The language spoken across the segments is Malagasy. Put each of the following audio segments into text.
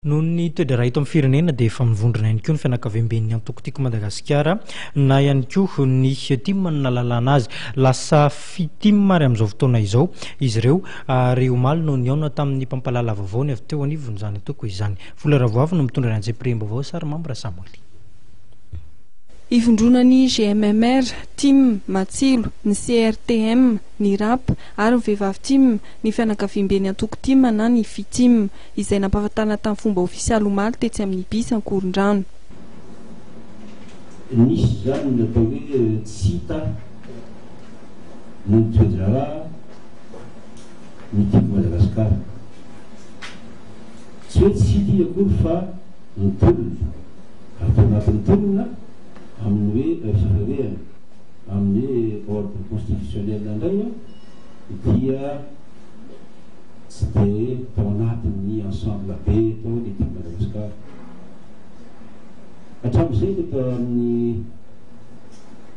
Noho ny toe-draharaha eto amin'ny firenena dia efa mivondrona ihany koa ny fianakaviamben'ny antoko Tiako Madagasikara na ihany koa ny tim no nahalalana azy. Lasa Fitim ary amin'izao fotoana izao izy ireo ary omaly no nihaona tamin'ny mpampahalala vaovao ny avy teo anivon'izany antoko izany. Vola Ravoavy no mitondra ny anjepirihim-baovao sary Mamy Rasamoely. Ivondronan'ny GMMR, tim, Matsilo, ny CRTM, ny rap ary ny Vehivavy tim, ny fianakaviamben'ny antoko tim na ny Fitim, izay nampahafantarina tamin'ny fomba ofisialy omaly tetsy amin'ny Ibis Ankorondrano. Nisy izany ny atao hoe tsy hita noho ny toe-draharaha ny Tiako Madagasikara. Tsy hoe tsy hita izy akory fa nitolona. Ary tao anatin'ny tolona amin'ny hoe fireharehana amin'ny hoe ordre constitutionnel indray dia tsy dia tao anatin'ny ensemble be tao ny teto Madagasikara. Hatramin'izay teto amin'ny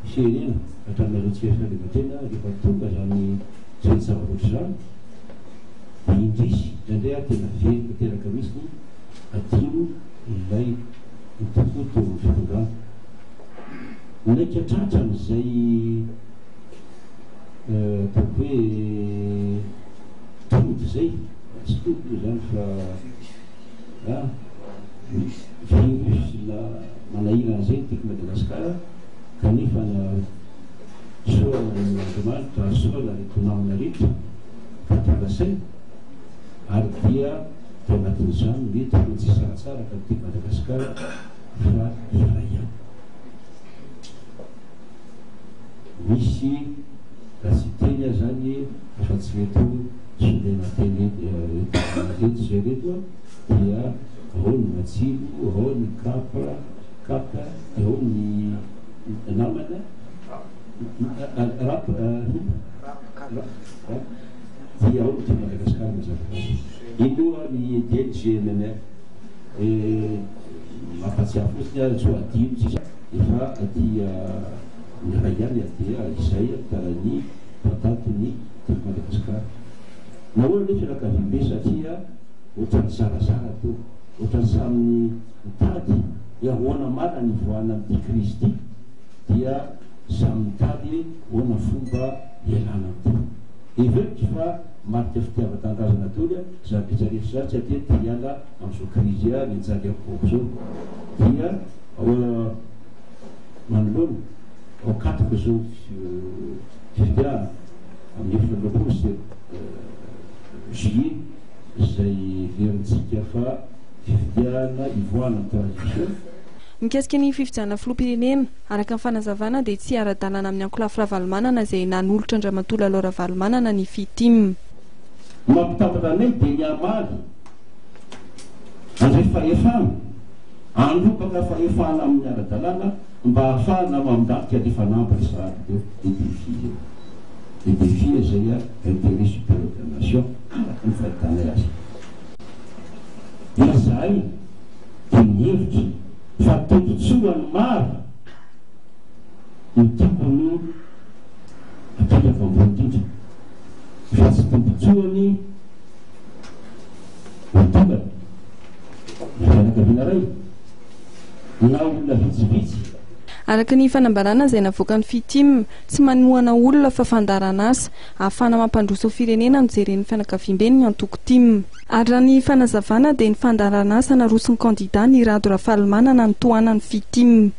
firenena, hatramin'ny nahazoantsika fahaleovantena, rehefa tonga izany toe-javatra ohatr'izany dia indrisy indraindray ary tena very tanteraka mihitsy adino ilay nitokoa teo amin'ny fitondrana. Naika tratran'izay ataoko hoe tody izay, tsy tody moa izany fa virus na manahirana izay ny tiako Madagasikara kanefa na soa Andriamanitra soa ireto namana ireto fa tonga saina ary dia Tao anatin'izany ny tokony tsy hisaratsaraka ny teto Madagasikara fa hiray ihany. Misy raha tsy hiteny aho izany afa-tsy ireto solontenateny ireto izay ireto dia ao ny Matsilo, ao ny Cap, Cap, dia ao ny namana, Rap, Rap. Dia ao ity Madagascar mazava ho azy. Iny moa ny dia ny GMMR. Mampatsiahy fotsiny ary tsy ho adino sisa efa aty ny iray ihany ary dia izay tanany mpatato ny teto Madagascar. Nahoana ilay fianakaviambe satria ohatran'ny zarazara teo, ohatran'ny samy mitady hoe ahoana marina ny hivoahana amin'ity crise ity dia samy mitady hoe ahoana fomba hialana amin'ity. Heveriko fa marika fitiavan-tanindrazana daholo izany rehetra rehetra izany satria te hiala amin'izao krizy nianjadiako vahoaka izao dia ao manoloana ao akatoko izao fifidianana amin'ny 24 juillet izay heverintsika fa fifidianana hivoahana amin'ny transition. Mikasika ny fifidianana filoham-pirenena, araka ny fanazavana dia tsy ara-dalàna amin'ny ankolafy Ravalomanana izay nanolotra an-dRamatoa Lalao Ravalomanana ny Fitim. Ny mampitambatra anay dia ny hamaly, handray fahefana, handrombaka fahefana amin'ny ara-dalàna mba hahafahana mandalika ny fanamby resahako teo, les défis eo. Les défis izay intérêt supérieur de la nation araka ny fahitanay azy. Izahay dia mihevitra fa tombontsoan'ny maro no tokony hapetraka ambony indrindra fa tsy tombontsoan'ny olon-tokana na fianakaviana iray na olona vitsivitsy. Araka ny fanambarana izay navoakan'ny Fitim, tsy manohana olona fa fandaharanasa ahafahana mampandroso ny firenena no jeren'ny fianakaviamben'ny antoko tim. Ary raha ny fanazavana dia ny fandaharanasa naroson'ny kandida Ny Rado Rafalimanana no tohanan'ny Fitim.